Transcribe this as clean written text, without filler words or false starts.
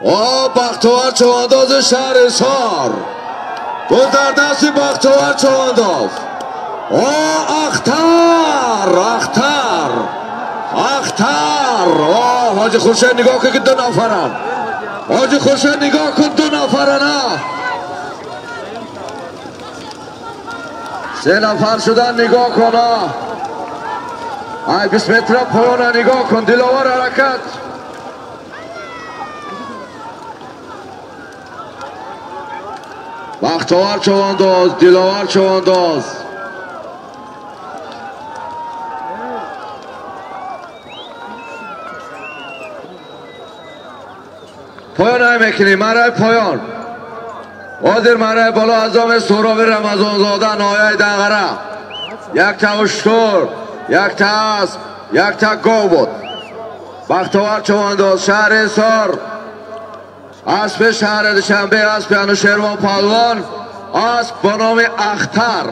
О, Бахтовар чавандози шаҳри Ҳисор. Гул дар дасти Бахтовар чавандоз. О, Ахтар, Ахтар, Ахтар. О, Ҳоҷи Хуршед, нигоҳ кун, ки ду нафаранд. Ҳоҷи Хуршед, нигоҳ кун, ду нафарана. Се нафар шудан, нигоҳ кун. Ай, 20 метра поёна нигоҳ кун. Диловар, ҳаракат. Бахтовар чавандоз, Диловар чавандоз. Поён ай мекунем, марай поён. Ҳозир марай боло аз оми Суҳроби Рамазонзода, ноҳияи Данғара. Якта уштур, якта асп, якта гов буд. Бахтовар чавандоз, шаҳри Ҳисор. Аспи шаҳри Душанбе, аспи Анушервон Палвон, асп бо номи Ахтар.